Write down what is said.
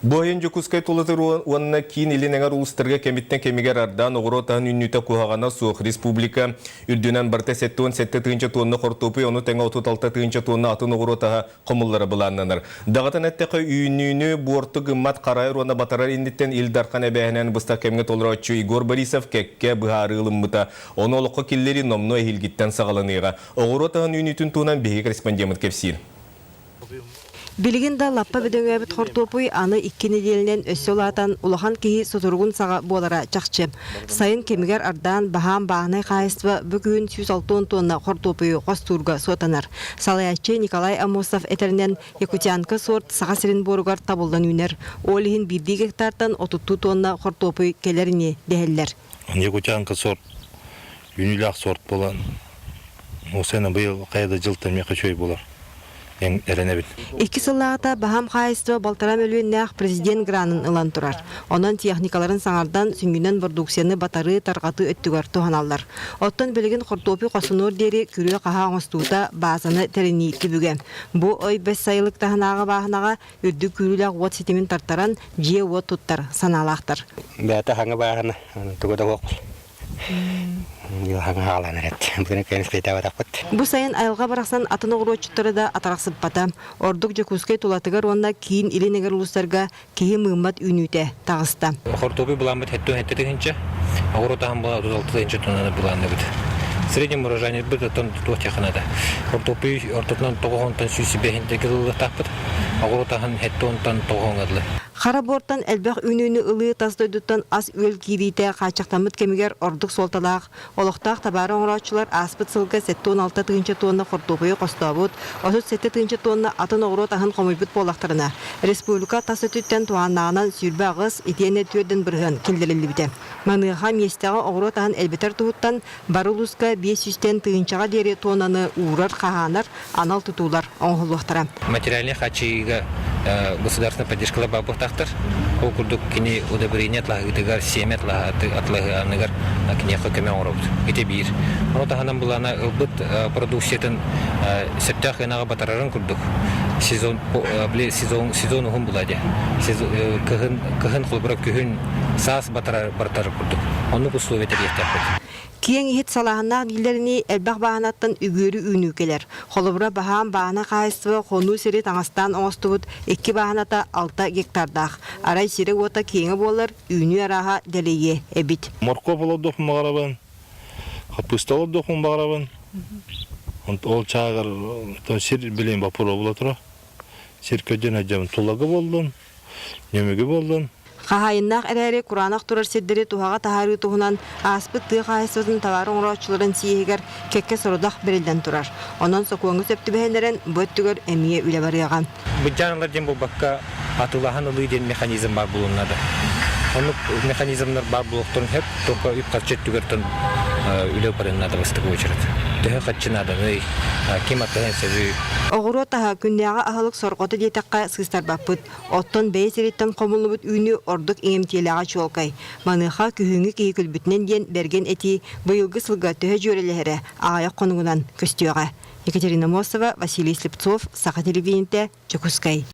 Бу айан Дьокуускай тулатыр уонна киин илин эҥэр улуустарга кэмиттэн кэмигэр ардаан оҕуруот аһын үүнүүтэ куһаҕана суох. Республика үрдүнэн барыта 77 тыһыынча туонна хортуопуй, ону тэҥэ 36 тыһыынча туонна атын оҕуруот аһа хомуллара былааннанар. Даҕатан эттэххэ, үүнүүнү буорту гыммат харайар уонна батарар инниттэн Ил Дархан эбээһинэн быстах кэмҥэ толорооччу Егор Борисов кэккэ быһаарыы ылыммыта. Ону олоххо киллэрии номнуо эһиилгиттэн саҕаланыаҕа. Оҕуруот аһын үүнүүтүн туһунан биһиги корреспондеммыт кэпсиир. Билигин да лаппа бөдөҥөөбүт хортуопуй аны икки нэдиэлэнэн өссө улаатан, улахан киһи сутуругун саҕа буолара чахчы. Сайын кэмигэр ардаан, баһаам бааһынай хаһаайыстыба бу күһүн 160 туонна хортуопуйу хостуурга суотанар. Салайааччы Николай Аммосов этэринэн, Якутянка сорт Саха сирин буоругар табыллан үүнэр. Ол иһин биирдии гектартан отуттуу туонна хортуопуй кэлэр ини дэһэллэр. Якутянка сорт үүнүүлээх сорт буолан, ол быйыл хайа да дьылтан миэхэ үчүгэй буолар. эрэнэбин. Икки сыллааҕыта баһаам хаһаайыстыба балтараа мөлүйүөннээх президент гранын ылан турар. Онон техникаларын саҥардан, сүнньүнэн бородууксуйаны батарыы, тарҕатыы өттүгэр туһаналлар. Оттон билигин хортуопуй хосунуор диэри күрүө-хаһаа оҥостуута, баазаны тэринии түбүгэ. Бу ой бэс сайылык таһынааҕы бааһынаҕа үрдүк күүрүүлээх уот ситимин тартаран, дьиэ-уот туттар санаалаахтар. Бэйэтэ хаҥы бааһына, тугу да суох. Бу сайын айылҕа барахсан атын оҕуруотчуттары да атарахсыппата. Ордук Дьокуускай тулатыгар уонна киин илин эҥэр улуустарга киһи мыыммат үүнүүтэ таҕыста. Хортуопуй былааммыт 77 тыһыынча, оҕуруот аһын була 36 тыһыынча тоннаны былаанныбыт. Среднем урожайнайбыт оттон туох диэххэ наада. Хортуопуй ортотунан 9 105 ылыахтаахпыт. Оҕуруот аһын 7 9 дылы. Хара буортан элбэх үүнүүнү ылыы тас дойдуттан ас-үөл киириитэ хааччахтаммыт кэмигэр ордук суолталаах. Олохтоох табаары оҥорооччулар ааспыт сылга 76 тыһыынча туонна хортуопуйу хостообут, 37 тыһыынча туонна атын оҕуруот аһын хомуйбут буоллахтарына, республика тас өттүттэн туһааннааҕынан 28 итиэннэ 4 бырыһыан киллэриллибитэ. Маныаха миэстэҕэ оҕуруот аһын элбэтэр туһуттан бары улууска 500-тэн тыһыынчаҕа диэри туоннаны уурар-хаһаанар анал тутуулар оҥоһуллуохтара. Материальнай хааччыйыыга государственная поддержкалар баабыахтаахтар. Ол курдук кини удобрение атлаһыытыгар, сиэмэ атлаһыаныгар киниэхэ көмө оҥоробут. Ити биир. Ону таһынан былаана ылбыт продукциятын сөптөөх ынаҕа батарарын курдук сезон били сезон сезон уһун була дии. Кыһын кыһын холобура күһүн саас батарар батарар курдук. Оннук условия тэрийиэхтээхпит. Киэҥ иһит салааһыннаах дииллэринии элбэх бааһынаттан үгүөрү үүнүү кэлэр. Холобура, баһаам бааһына хаһаайыстыба хонуу сири таҥастаан оҥостубут икки бааһыната 6 гектардаах. Арай сирэ-уота киэҥэ буоллар, үүнүү арааһа дэлэйиэ эбит. Моркуоп олордуохпун баҕарабын, хаппыыста олордуохпун баҕарабын. Ол чаагар сир билин боппуруо буола турар. Сир көдьөн сылдьабын. Тулагы буоллун, нөмүгү буоллун. Хаһаайыннаах эрээри кураанах турар сирдэри туһаҕа таһаарыы туһунан ааспыт тыа хаһаайыстыбатын табаар оҥорооччуларын съеһигэр кэккэ сорудах бэриллэн турар. Онон сокуоҥҥа сөп түбэһиннэрэн бу өттүгэр эмиэ үлэ барыаҕа. Быдьаан диэн буолбакка, атыылаһан ылыы диэн механизм баар буолуон наада. Оннук механизмнар баар буолуохтарын сөп, только үп-харчы өттүгэр үлэ барыан наада бастакы уочарат. Төһө харчы нааданый, ким атыһан сөбүй? Оҕуруот аһа күннээҕи аһылык сорҕото диэтэххэ сыыстарбаппыт. Оттон бэйэ сириттэн хомуллубут үүнүү ордук иҥэмтиэлээҕэ чуолкай. Маныаха күһүҥҥү киһи күлбүтүнэн диэн бэргэн этии быйылгы сылга төһө дьүөрэлэһэрэ аҕыйах хонугунан көстүөҕэ. Екатерина Мосова, Василий Слепцов, Саха телевидениетэ, Дьокуускай.